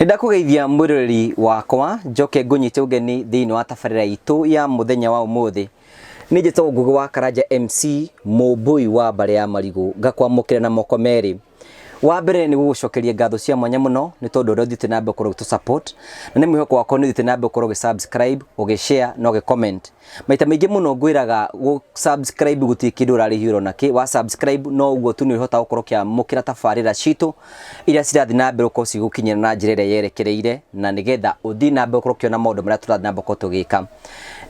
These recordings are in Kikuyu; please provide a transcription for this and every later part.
Nĩndakũgeithia mwĩroreri wakwa, njoke ngũnyite ũgeni thĩinĩ wa tabarĩra itũ ya mũthenya wa ũmũthĩ. Nĩ njĩtagwo Ngũgĩ wa Karanja MC, mũmbũi wa mbarĩ ya Marigũ, ngakwamũkĩra na moko merĩ. Wa mbere nĩ gũgũcokeria ngatho cia mwanya mũno nĩ tondũ ũrĩa ũthiĩte na mbere gũkorwo ũgĩtũ support, na nĩ mwĩhoko wakwa nĩ ũthiĩte na mbere gũkorwo ũgĩ subscribe, ũgĩ share na ũgĩ comment. Maita maingĩ mũno ngwĩraga gũ subscribe gũtirĩ kĩndũ ũrarĩhio ona kĩ, wa subscribe no ũguo tu nĩ ũrĩhotaga gũkorwo ũkĩamũkĩra tabarĩra citũ iria cirathiĩ na mbere gũkorwo cigĩgũkinyĩra na njĩra ĩrĩa yerekereire, na nĩgetha ũthiĩ na mbere gũkorwo ũkĩona maũndũ marĩa tũrathiĩ na mbere gũkorwo tũgĩka.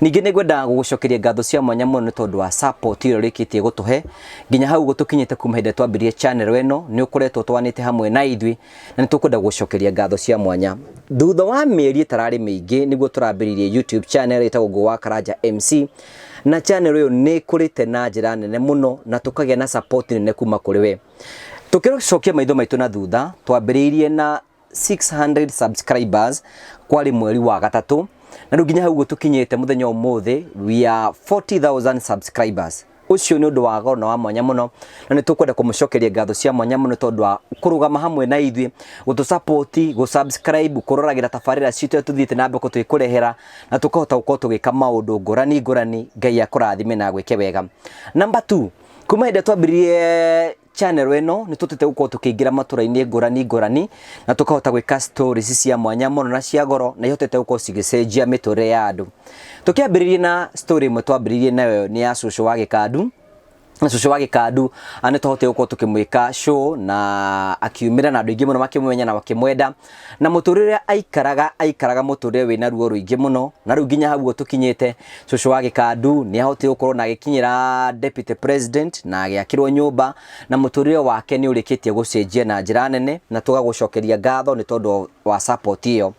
Ningĩ nĩ ngwenda gũgũcokeria ngatho cia mwanya mũno nĩ tondũ wa support ĩrĩa ũrĩkĩtie gũtũhe nginya hau ũguo tũkinyĩte kuma hĩndĩ ĩrĩa twambirie channel ĩno, nĩ ũkoretwo twanĩte hamwe na ithuĩ na nĩ tũkwenda gũgũcokeria ngatho cia mwanya. Thutha wa mĩeri ĩtararĩ mĩingĩ nĩguo tũrambĩrĩirie YouTube channel ĩtagwo Ngũgĩ wa Karanja MC, na channel ĩyo nĩ ĩkũrĩte na njĩra nene mũno na tũkagĩa na support nene kuma kũrĩ we. Tũkĩcokia maitho maitũ na thutha, twambĩrĩirie na 600 subscribers kwarĩ mweri wa gatatũ, na rĩu nginya hau ũguo tũkinyĩte mũthenya ũmũthĩ we are 40,000 subscribers. Ũcio nĩ ũndũ wa goro na wa mwanya mũno, na nĩ tũkwenda kũmũcokeria ngatho cia mwanya mũno tondũ wa kũrũgama hamwe na ithuĩ, gũtũ support, gũ subscribe, kũroragĩra tabarĩra citũ iria tũthiĩte na mbere tũgĩkũrehera, na tũkahota gũkorwo tũgĩka maũndũ ngũrani ngũrani. Ngai akũrathime na agwĩke wega. Number 2, kuma hĩndĩ ĩrĩa twambĩrĩirie channel ĩno nĩ tũtĩte gũkorwo tũkĩingĩra matũra-inĩ ngũrani ngũrani na tũkahota gwĩka stories cia mwanya mũno na cia goro, na ihotete gũkorwo cigĩcenjia mĩtũrĩre ya andũ. Tũkĩambĩrĩria na story ĩmwe twambĩrĩirie nayo nĩ ya cũcũ wa Gĩkandu, na cũcũ wa Gĩkandu nĩ twahotire gũkorwo tũkĩmwĩka show na akiumĩra na andũ aingĩ mũno makĩmũmenya na makĩmwenda, na mũtũrĩre aikaraga aikaraga mũtũrĩre wĩna ruo rũingĩ mũno, na rĩu nginya hau ũguo tũkinyĩte cũcũ wa Gĩkandu nĩ ahotire gũkorwo na agĩkinyĩra deputy president na agĩakĩrwo nyũmba, na mũtũrĩre wake nĩ ũrĩkĩtie gũcenjia na njĩra nene, na tũgagũcokeria ngatho nĩ tondũ wa support ĩyo.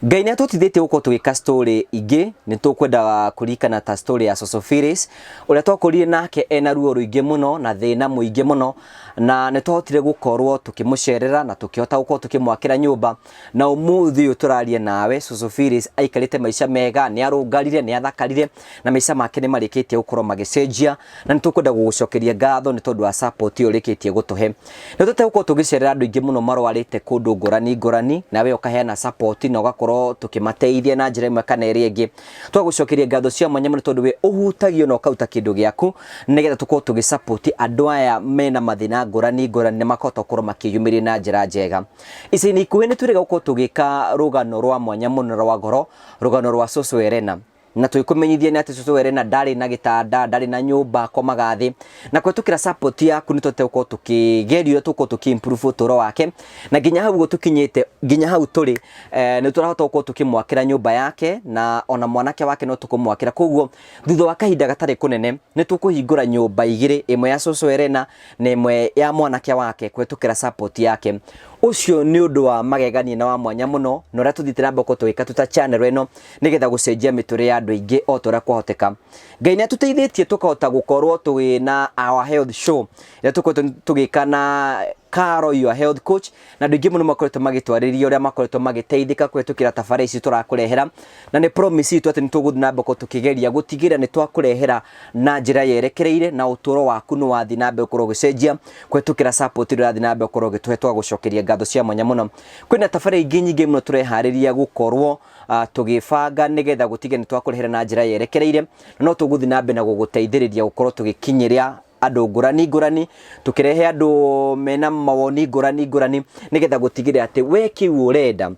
Ngai nĩ atũteithĩtie gũkorwo tũgĩka story ingĩ, nĩ tũkwenda kũririkana ta story ya Coco Phyllis ũrĩa twakorire nake ena ruo rũingĩ mũno na thĩna mũingĩ mũno, na nĩ twahotire gũkorwo tũkĩmũcerera na tũkĩhota gũkorwo tũkĩmwakĩra nyũmba, na ũmũthĩ ũyũ tũraria nawe Coco Phyllis aikarĩte maica mega, nĩ arũngarire, nĩ athakarire, na maica make nĩ marĩkĩtie gũkorwo magĩcenjia, na nĩ tũkwenda gũgũcokeria ngatho nĩ tondũ wa support ĩyo ũrĩkĩtie gũtũhe. Nĩ tũtete gũkorwo tũgĩcerera andũ aingĩ mũno marwarĩte kũndũ ngũrani ngũrani, na we ũkaheana support na ũgakorwo tũkĩmateithia na njĩra ĩmwe kana ĩrĩa ĩngĩ. Twagũcokeria ngatho cia mwanya mũno tondũ we ũhutagio na ũkaruta kĩndũ gĩaku nĩgetha tũkorwo tũgĩ support andũ aya mena mathĩna ngũrani ngũrani na makahota gũkorwo makĩyumĩria na njĩra njega. Ica-inĩ ikuhĩ nĩ twĩrĩga gũkorwo tũgĩka rũgano rwa mwanya mũno rwa ngoro, rũgano rwa cũcũ Elena. Na tũgĩkũmenyithia nĩ atĩ cũcũ Elena ndarĩ na gĩtanda, ndarĩ na nyũmba, akomaga thĩ. Na kũhetũkĩra support yaku nĩ tũhote gũkorwo tũkĩgeria ũrĩa tũgũkorwo tũkĩ improve ũtũro wake, na nginya hau ũguo tũkinyĩte, nginya hau tũrĩ, nĩ tũrahota gũkorwo tũkĩmwakĩra nyũmba yake, na ona mwanake wake no tũkũmwakĩra. Koguo thutha wa kahinda gatarĩ kũnene nĩ tũkũhingũra nyũmba igĩrĩ, ĩmwe ya cũcũ Elena na ĩmwe ya mwanake wake kũhetũkĩra support yake. Ũcio nĩ ũndũ wa magegania na wa mwanya mũno, na ũrĩa tũthiĩte na mbere gũkorwo tũgĩka twĩ ta channel ĩno nĩgetha gũcenjia mĩtũrĩre ya andũ aingĩ o ta ũrĩa kwahoteka. Ngai nĩ atũteithĩtie tũkahota gũkorwo twĩ na our health show ĩrĩa tũkoretwo tũgĩka na Caro your health coach, na andũ aingĩ mũno makoretwo magĩtwarĩria ũrĩa makoretwo magĩteithĩka kũhetũkĩra tabarĩra ici tũrakũrehera, na nĩ promise itũ atĩ nĩ tũgũthiĩ na mbere gũkorwo tũkĩgeria gũtigĩrĩra nĩ twakũrehera na njĩra yerekereire, na ũtũro waku nĩ wathiĩ na mbere gũkorwo ũgĩcenjia kũhetũkĩra support ĩrĩa ũrathiĩ na mbere gũkorwo ũgĩtũhe. Twagũcokeria ngatho cia mwanya mũno. Kwĩna tabarĩra ingĩ nyingĩ mũno tũreharĩria gũkorwo tũgĩbanga nĩgetha gũtigĩrĩra nĩ twakũrehera na njĩra yerekereire, na no tũgũthiĩ na mbere na gũgũteithĩrĩria gũkorwo tũgĩkinyĩra andũ ngũrani ngũrani, tũkĩrehe andũ mena mawoni ngũrani ngũrani nĩgetha gũtigĩrĩra atĩ we kĩu ũrenda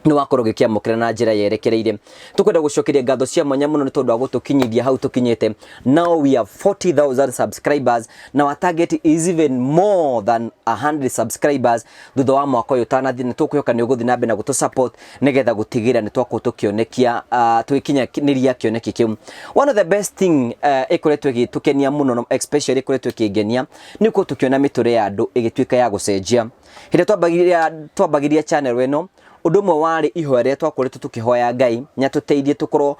nĩ wakorwo ũgĩkĩamũkĩra na njĩra yerekereire. Tũkwenda gũcokeria ngatho cia mwanya mũno nĩ tondũ wa gũtũkinyithia hau tũkinyĩte. Now we have 40,000 subscribers, na our target is even more than 100 subscribers thutha wa mwaka ũyũ ũtanathiĩ. Nĩ tũkwĩhoka nĩ ũgũthiĩ na mbere na gũtũ support nĩgetha gũtigĩrĩra nĩ twakorwo tũkĩonekia tũgĩkinyanĩria kĩoneki kĩu. One of the best thing ĩkoretwo ĩgĩtũkenia mũno, especially ĩkoretwo ĩkĩngenia, nĩ gũkorwo tũkĩona mĩtũrĩre ya andũ ĩgĩtuĩka ya gũcenjia. Hĩndĩ ĩrĩa twambagĩria channel ĩno, ũndũ ũmwe warĩ ihoya rĩrĩa twakoretwo tũkĩhoya Ngai nĩ atũteithie tũkorwo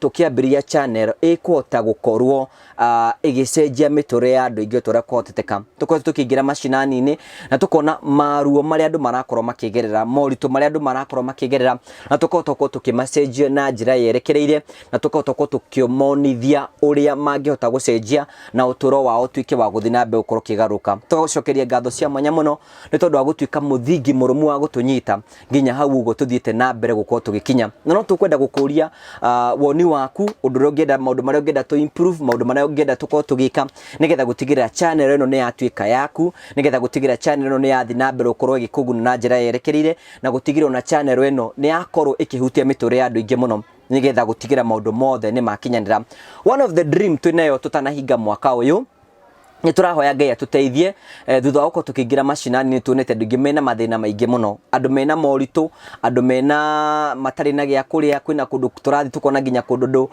tũkĩambĩrĩria channel ĩkũhota gũkorwo ĩgĩcenjia mĩtũrĩre ya andũ aingĩ o ta ũrĩa kwahoteka. Tũkoretwo tũkĩingĩra macinani-inĩ na tũkona maruo marĩa andũ marakorwo makĩgerera, moritũ marĩa andũ marakorwo makĩgerera, na tũkahota gũkorwo tũkĩmacenjia na njĩra yerekereire, na tũkahota gũkorwo tũkĩmonithia ũrĩa mangĩhota gũcenjia na ũtũro wao ũtuĩke wa gũthiĩ na mbere gũkorwo ũkĩgarũrũka. Tũgagũcokeria ngatho cia mwanya mũno nĩ tondũ wa gũtuĩka mũthingi mũrũmu wa gũtũnyita. Nginya hau ũguo tũthiĩte na mbere gũkorwo tũgĩkinya, na no tũkwenda gũkũria woni waku, ũndũ ũrĩa ũngĩenda, maũndũ marĩa ũngĩenda tũ improve, maũndũ marĩa ũngĩenda tũkorwo tũgĩka nĩgetha gũtigĩrĩra channel ĩno nĩ yatuĩka yaku, nĩgetha gũtigĩrĩra channel ĩno nĩ yathiĩ na mbere gũkorwo ĩgĩkũguna na njĩra yerekereire, na gũtigĩrĩra ona channel ĩno nĩ yakorwo ĩkĩhutia mĩtũrĩre ya andũ aingĩ mũno, nĩgetha gũtigĩrĩra maũndũ mothe nĩ makinyanĩra. One of the dream twĩnayo tũtanahinga mwaka ũyũ, nĩ tũrahoya Ngai atũteithie thutha wa gũkorwo tũkĩingĩra macinani, nĩ tuonete andũ aingĩ mena mathĩna maingĩ mũno, andũ mena moritũ, andũ mena matarĩ na gĩa kũrĩa. Kwĩna kũndũ tũrathiĩ tũkona nginya kũndũ andũ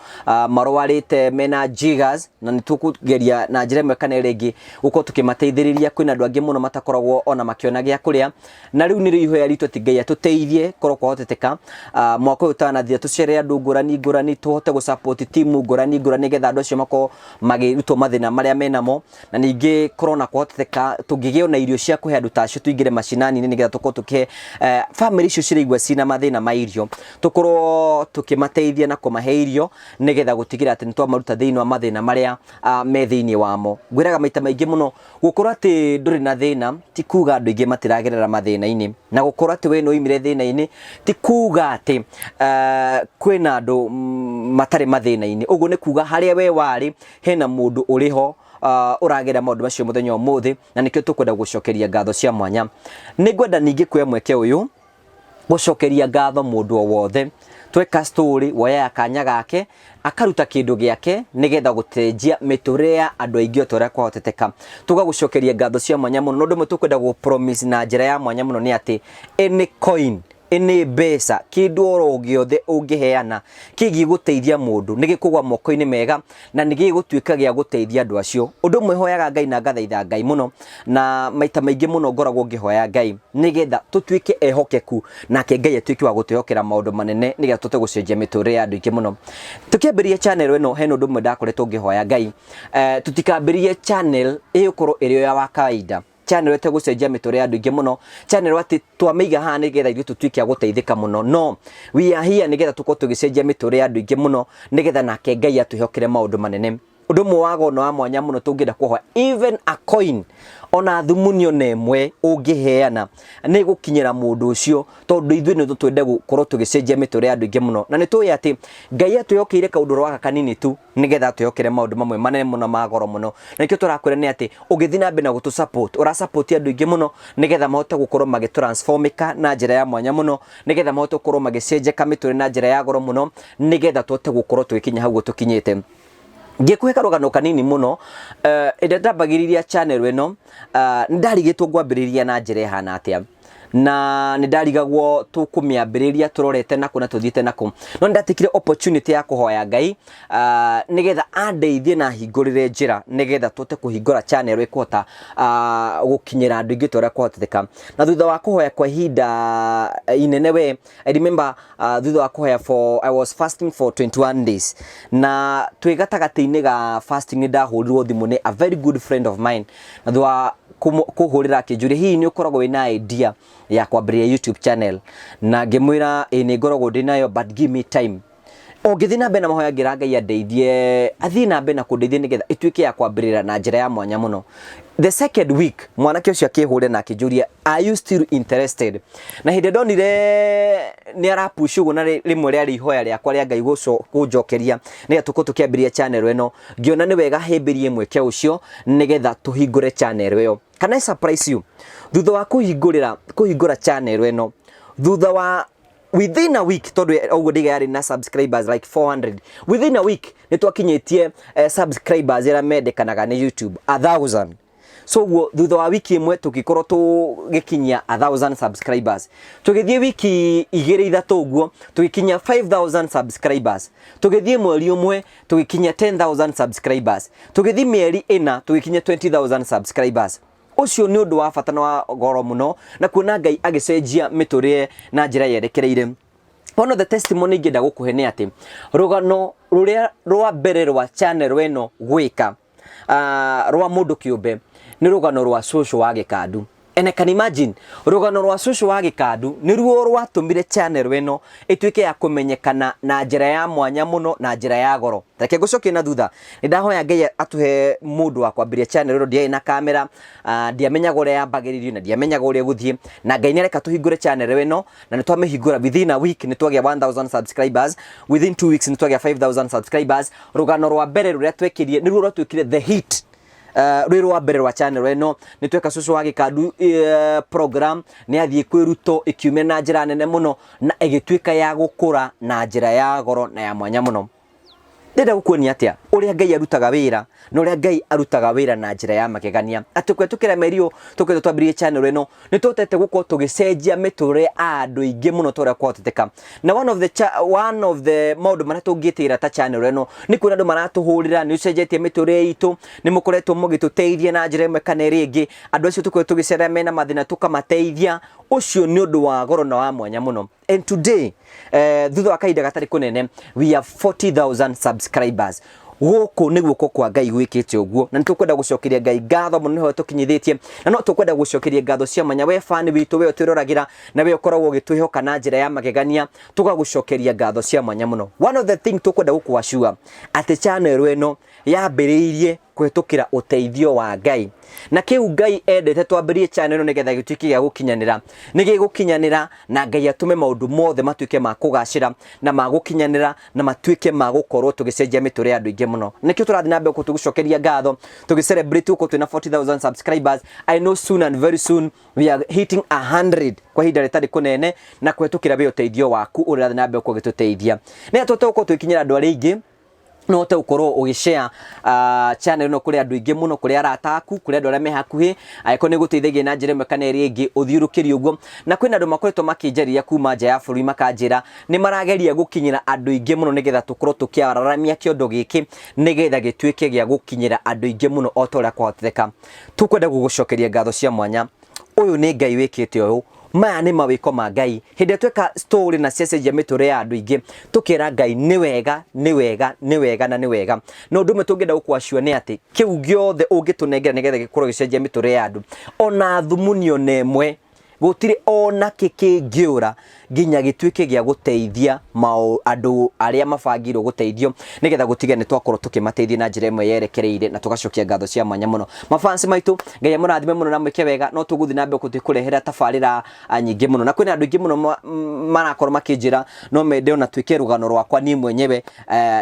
marwarĩte mena jiggers, na nĩ tũkũgeria na njĩra ĩmwe kana ĩrĩa ĩngĩ gũkorwo tũkĩmateithĩrĩria. Kwĩna andũ angĩ mũno matakoragwo ona makĩona gĩa kũrĩa, na rĩu nĩrĩo ihoya ritũ atĩ Ngai atũteithie korwo kwahoteteka mwaka ũyũ ũtanathira tũcere andũ ngũrani ngũrani, tũhote gũ support timu ngũrani ngũrani, nĩgetha andũ acio makorwo makĩrutwo mathĩna marĩa menamo. Na ningĩ korwo na kwahoteteka tũngĩgĩa ona irio cia kũhe andũ ta acio, tũingĩre macinani-inĩ nĩgetha tũkorwo tũkĩhe bamĩrĩ icio ciraigua cina mathĩna ma irio, tũkorwo tũkĩmateithia na kũmahe irio, nĩgetha gũtigĩrĩra atĩ nĩ twamaruta thĩinĩ wa mathĩna marĩa me thĩinĩ wamo. Ngwĩraga maita maingĩ mũno, gũkorwo atĩ ndũrĩ na thĩna ti kuga andũ aingĩ matiragerera mathĩna-inĩ, na gũkorwo atĩ we nĩ woimire thĩna-inĩ ti kuga atĩ kwĩna andũ matarĩ mathĩna-inĩ. Ũguo nĩ kuga harĩa we warĩ hena mũndũ ũrĩ ho ũragerera maũndũ macio mũthenya ũmũthĩ, na nĩkĩo tũkwenda gũcokeria ngatho cia mwanya. Nĩ ngwenda ningĩ kuoya mweke ũyũ gũcokeria ngatho mũndũ o wothe tweka story woyaga kanya gake akaruta kĩndũ gĩake nĩgetha gũcenjia mĩtũrĩre ya andũ aingĩ o ta ũrĩa kwahoteteka. Tũgagũcokeria ngatho cia mwanya mũno. Na ũndũ ũmwe tũkwenda gũ promise na njĩra ya mwanya mũno nĩ atĩ any coin, any mbeca, kĩndũ oro gĩothe ũngĩheana kĩgiĩ gũteithia mũndũ nĩ gĩkũgwa moko-inĩ mega na nĩ gĩgũtuĩka gĩa gũteithia andũ acio. Ũndũ ũmwe hoyaga Ngai na ngathaitha Ngai mũno, na maita maingĩ mũno ngoragwo ngĩhoya Ngai nĩgetha tũtuĩke ehokeku, nake Ngai atuĩke wa gũtwĩhokera maũndũ manene nĩgetha tũhote gũcenjia mĩtũrĩre ya andũ aingĩ mũno. Tũkĩambĩrĩria channel ĩno, hena ũndũ ũmwe ndakoretwo ngĩhoya Ngai, tũtikambĩrĩrie channel ĩgũkorwo ĩrĩ o ya wa kawaida, channel ĩtegũcenjia mĩtũrĩre ya andũ aingĩ mũno, channel atĩ twamĩiga haha nĩgetha ithuĩ tũtuĩke a gũteithĩka mũno. No we are here nĩgetha tũkorwo tũgĩcenjia mĩtũrĩre ya andũ aingĩ mũno, nĩgetha nake Ngai atwĩhokere maũndũ manene. Ũndũ ũmwe wa goro na wa mwanya mũno tũngĩenda kũhoya, even a coin, ona thumuni ona ĩmwe ũngĩheana nĩ gũkinyĩra mũndũ ũcio, tondũ ithuĩ nĩ twende gũkorwo tũgĩcenjia mĩtũrĩre ya andũ aingĩ mũno, na nĩ tũĩ atĩ Ngai atwĩhokeire kaũndũ gaka kanini tu nĩgetha atwĩhokere maũndũ mamwe manene mũno ma goro mũno. Na nĩkĩo tũrakwĩra nĩ atĩ ũgĩthiĩ na mbere na gũtũ support, ũra support andũ aingĩ mũno nĩgetha mahote gũkorwo magĩtransformĩka na njĩra ya mwanya mũno, nĩgetha mahote gũkorwo magĩcenjeka mĩtũrĩre na njĩra ya goro mũno, nĩgetha tũhote gũkorwo tũgĩkinya hau tũkinyĩte. Ngĩkũhe karũgano kanini mũno, ĩrĩa ndambagĩrĩria channel ĩno, nĩ ndarigĩtwo ngwambĩrĩria na njĩra ĩhana atĩa, na nĩ ndarigagwo tũkũmĩambĩrĩria tũrorete nakũ na tũthiĩte nakũ, no nĩ ndatikire opportunity ya kũhoya Ngai nĩgetha andeithie na ahingũrĩre njĩra nĩgetha tũhote kũhingũra channel ĩkũhota gũkinyĩra andũ aingĩ ta ũrĩa kwahoteka. Na thutha wa kũhoya kwa ihinda inene, we I remember thutha wa kũhoya for I was fasting for 21 days, na twĩ gatagatĩ-inĩ ga fasting nĩ ndahũrirwo thimũ nĩ a very good friend of mine, na thutha wa kũhũrĩra akĩnjũria, "Hihi nĩ ũkoragwo wĩna idea ya kwambĩrĩria YouTube channel?" Na ngĩmwĩra, "Ĩĩ, nĩ ngoragwo ndĩ nayo, but give me time." O ngĩthiĩ na mbere na mahoya, ngĩra Ngai andeithie, athiĩ na mbere na kũndeithia nĩgetha ĩtuĩke ya kwambĩrĩra na njĩra ya mwanya mũno. The second week mwanake ũcio akĩhũrĩra na akĩnjũria, "Are you still interested?" Na hĩndĩ ndonire nĩ arapush ũguo, na rĩmwe rĩarĩ ihoya rĩakwa rĩa Ngai kũnjokeria nĩgetha tũkorwo tũkĩambĩrĩria channel ĩno, ngĩona nĩ wega hĩmbĩrie mweke ũcio nĩgetha tũhingũre channel ĩyo. Can I surprise you? Thutha wa kũhingũra channel ĩno, thutha wa within a week, tondũ ũguo ndiga yarĩ na subscribers like 400, within a week nĩ twakinyĩtie subscribers arĩa mendekanaga nĩ YouTube, 1000. So ũguo thutha wa wiki ĩmwe tũgĩkorwo tũgĩkinyia 1000 subscribers. Tũgĩthiĩ wiki 2 3 ũguo tũgĩkinyia 5000 subscribers. Tũgĩthiĩ mweri ũmwe tũgĩkinyia 10,000 subscribers. Tũgĩthiĩ mĩeri 4 tũgĩkinyia 20,000 subscribers. Ũcio nĩ ũndũ wa bata na wa goro mũno, na kuona Ngai agĩcenjia mĩtũrĩre na njĩra yerekereire. One of the testimony ingĩenda gũkũhe nĩ atĩ rũgano rũrĩa rwa mbere rwa channel ĩno gwĩka rwa mũndũ kĩũmbe nĩ rũgano rwa cũcũ wa Gĩkandu. And I can imagine rũgano rwa cũcũ wa gĩkandu nĩruo rwatũmire channel ĩno ĩtuĩke ya kũmenyekana na njĩra ya mwanya mũno na njĩra ya goro. Reke ngũcokie na thutha, nĩ ndahoya Ngai atũhe mũndũ wa kwambĩrĩria channel ĩno, ndiarĩ na kamera, ndiamenyaga ũrĩa yambagĩrĩrio na ndiamenyaga ũrĩa ĩgũthiĩ, na Ngai nĩ areka tũhingũre channel ĩno na nĩ twamĩhingũra within a week nĩ twagĩa 1000 subscribers, within 2 weeks nĩ twagĩa 5000 subscribers. Rũgano rwa mbere rũrĩa twekĩrie nĩruo rwatuĩkire the hit rwĩ rwa mbere rwa channel ĩno. Nĩ tweka cũcũ wa gĩkandu program nĩ athiĩ kwĩ Ruto ĩkiumia na njĩra nene mũno na ĩgĩtuĩka ya gũkũra na njĩra ya goro na ya mwanya mũno. Ndĩrenda gũkuonia atĩa ũrĩa Ngai arutaga wĩra na ũrĩa Ngai arutaga wĩra na njĩra ya magegania, atĩ kũhetũkĩra mĩeri ũyũ tũkoretwo twambĩrĩirie channel ĩno nĩ tũhotete gũkorwo tũgĩcenjia mĩtũrĩre ya andũ aingĩ mũno ta ũrĩa kwahoteteka. Na one of the maũndũ marĩa tũngĩtĩra ta channel ĩno nĩ kuona andũ maratũhũrĩra, nĩ ũcenjetie mĩtũrĩre itũ, nĩ mũkoretwo mũgĩtũteithia na njĩra ĩmwe kana ĩrĩa ĩngĩ. Andũ acio tũkoretwo tũgĩcera mena mathĩna tũkamateithia, ũcio nĩ ũndũ wa goro na wa mwanya mũno. And today, thutha wa kahinda gatarĩ kũnene, we have 40,000 subscribers. Gũkũ nĩ guoko kwa Ngai gwĩkĩte ũguo, na nĩ tũkwenda gũcokeria Ngai ngatho mũno nĩho tũkinyithĩtie, na no tũkwenda gũcokeria ngatho cia mwanya we fan witũ, we ũtwĩroragĩra na we ũkoragwo ũgĩtwĩhoka na njĩra ya magegania, tũgagũcokeria ngatho cia mwanya mũno. One of the thing tũkwenda gũkũacua atĩ channel ĩno yambĩrĩirie kũhetũkĩra ũteithio wa Ngai, na kĩu Ngai endete twambĩrĩrie channel ĩno nĩgetha gĩtuĩke gĩa gũkinyanĩra, nĩ gĩgũkinyanĩra, na Ngai atũme maũndũ mothe matuĩke ma kũgacĩra na ma gũkinyanĩra na matuĩke ma gũkorwo tũgĩcenjia mĩtũrĩre ya andũ aingĩ mũno. Nĩkĩo tũrathiĩ na mbere tũgĩcokeria ngatho, tũgĩ celebrate gũkorwo twĩna 40,000 subscribers. I know soon and very soon we are hitting 100 kwa ihinda rĩtarĩ kũnene, na kũhetũkĩra wĩ ũteithio waku ũrĩa ũrathiĩ na mbere gũkorwo ũgĩtũteithia nĩgetha tũhote gũkorwo tũgĩkinyĩra andũ arĩa aingĩ. No ũhote gũkorwo ũgĩshare channel ĩno kũrĩ andũ aingĩ mũno, kũrĩ arata aku, kũrĩ andũ arĩa me hakuhĩ, angĩkorwo nĩ gũteithagia na njĩra ĩmwe kana ĩrĩa ĩngĩ, ũthiũrũkĩrie ũguo. Na kwĩna andũ makoretwo makĩnjarĩria kuma nja ya bũrũri, makanjĩra nĩ marageria gũkinyĩra andũ aingĩ mũno nĩgetha tũkorwo tũkĩararamia kĩondo gĩkĩ nĩgetha gĩtuĩke gĩa gũkinyĩra andũ aingĩ mũno o ta ũrĩa kwahoteka. Tũkwenda gũgũcokeria ngatho cia mwanya. Ũyũ nĩ Ngai wĩkĩte ũyũ, maya nĩ mawĩko ma Ngai. Hĩndĩ ĩrĩa tweka story na ciacenjia mĩtũrĩre ya andũ aingĩ, tũkera Ngai nĩ wega, nĩ wega, nĩ wega na nĩ wega. Na ũndũ ũmwe tũngĩenda gũkũacua nĩ atĩ kĩu gĩothe ũngĩtũnengera nĩgetha gĩkorwo gĩcenjia mĩtũrĩre ya andũ, ona thumuni ona ĩmwe gũtirĩ ona kĩ kĩngĩũra nginya gĩtuĩke gĩa gũteithia andũ arĩa mabangĩirwo gũteithio, nĩgetha gũtige nĩ twakorwo tũkĩmateithia na njĩra ĩmwe yerekereire, na tũgacokia ngatho cia mwanya mũno. Mafans maitũ, Ngai amũrathime mũno na mwĩke wega. No tũgũthiĩ na mbere kũrehera tabarĩra nyingĩ mũno, na kwĩna andũ aingĩ mũno marakorwo makĩnjĩra no mende ona twĩke rũgano rwakwa niĩ mwenyewe.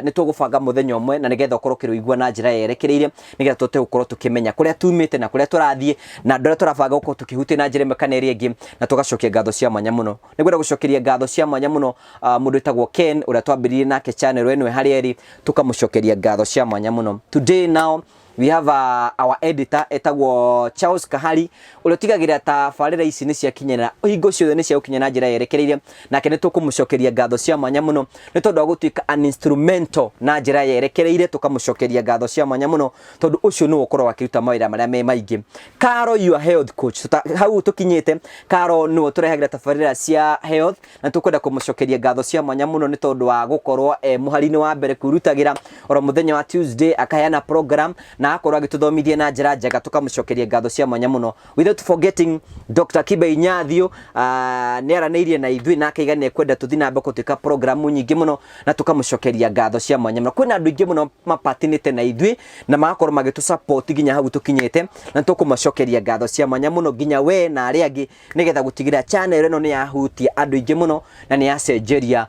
Nĩ tũgũbanga mũthenya ũmwe na nĩgetha ũkorwo ũkĩrũigua na njĩra yerekereire, nĩgetha tũhote gũkorwo tũkĩmenya kũrĩa tumĩte na kũrĩa tũrathiĩ na andũ arĩa tũrabanga gũkorwo tũkĩhutia na njĩra ĩmwe kana ĩrĩa ĩngĩ, na tũgacokia ngatho cia mwanya mũno. Nĩngwenda gũcokeria ngatho cia mwanya mũno mũndũ wĩtagwo Ken, ũrĩa twambĩrĩirie nake channel ĩno harĩa ĩrĩ, tũkamũcokeria ngatho cia mwanya mũno. Today now we have our editor etagwo Charles Kahari, ũrĩa ũtigagĩrĩra tabarĩra ici nĩ ciakinyĩra hingo ciothe, nĩ cia gũkinya na njĩra yerekereire. Nake nĩ tũkũmũcokeria ngatho cia mwanya mũno nĩ tondũ wa gũtuĩka an instrumental na njĩra yerekereire. Tũkamũcokeria ngatho cia mwanya mũno tondũ ũcio nĩwe ũkoragwo akĩruta mawĩra marĩa me maingĩ. Caro, your health coach, hau tũkinyĩte, Caro nĩwe tũrehagĩra tabarĩra cia health, na tũkwenda kũmũcokeria ngatho cia mwanya mũno nĩ tondũ wa gũkorwo e mũhari-inĩ wa mbere kwĩrutagĩra oro mũthenya wa Tuesday akaheana program na agakorwo agĩtũthomithia na njĩra njega. Tũkamũcokeria ngatho cia mwanya mũno, without forgetting Dr. Kibe Inyathio. Nĩ aranĩirie na ithuĩ na akaiga nĩ ekwenda tũthiĩ na mbere gũtuĩka programu nyingĩ mũno, na tũkamũcokeria ngatho cia mwanya mũno. Kwĩna andũ aingĩ mũno mapatinĩte na ithuĩ na magakorwo magĩtũ support nginya hau tũkinyĩte, na tũkũmacokeria ngatho cia mwanya mũno, nginya we na arĩa angĩ, nĩgetha gũtigĩrĩra channel ĩno nĩ yahutia andũ aingĩ mũno na nĩ yacenjeria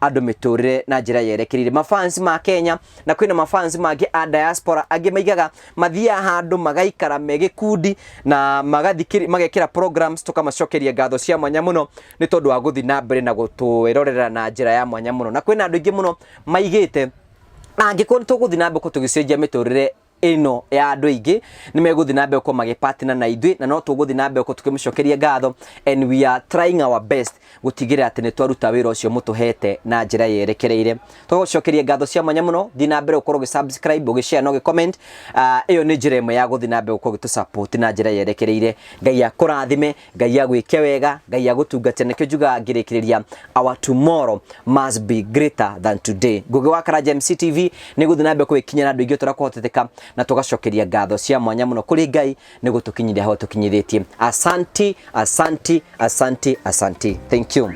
andũ mĩtũrĩre na njĩra yerekereire. Mafans ma Kenya na kwĩna mafans mangĩ a diaspora, angĩ maigaga mathiaga handũ magaikara me gĩkundi na magathikĩrĩ magekĩra programs. Tũkamacokeria ngatho cia mwanya mũno nĩ tondũ wa gũthiĩ na mbere na gũtwĩrorera na njĩra ya mwanya mũno. Na kwĩna andũ aingĩ mũno maigĩte angĩkorwo nĩ tũgũthiĩ na mbere tũgĩcenjia mĩtũrĩre ĩno ya andũ aingĩ, nĩ megũthiĩ na mbere gũkorwo magĩpartner na ithuĩ, na no tũgũthiĩ na mbere gũkorwo tũkĩmũcokeria ngatho, and we are trying our best gũtigĩrĩra atĩ nĩ twaruta wĩra ũcio mũtũhete na njĩra yerekereire. Tũgũcokeria ngatho cia mwanya mũno. Thiĩ na mbere gũkorwo ũgĩ-subscribe, ũgĩ-share na ũgĩ-comment. Ĩyo nĩ njĩra ĩmwe ya gũthiĩ na mbere gũkorwo ũgĩtũ-support na njĩra yerekereire. Ngai akũrathime, Ngai agwĩke wega, Ngai agũtungate. Nĩkĩo njugaga ngĩrĩkĩrĩria, our tomorrow must be greater than today. Ngũgĩ wa Karanja MCTV nĩ gũthiĩ na mbere kũgĩkinyĩra andũ aingĩ ũrĩa kũhoteteka. Na tũgacokeria ngatho cia mwanya mũno kũrĩ Ngai nĩ gũtũkinyithia hau tũkinyithĩtie. Asanti, asanti, asanti, asanti. Thank you.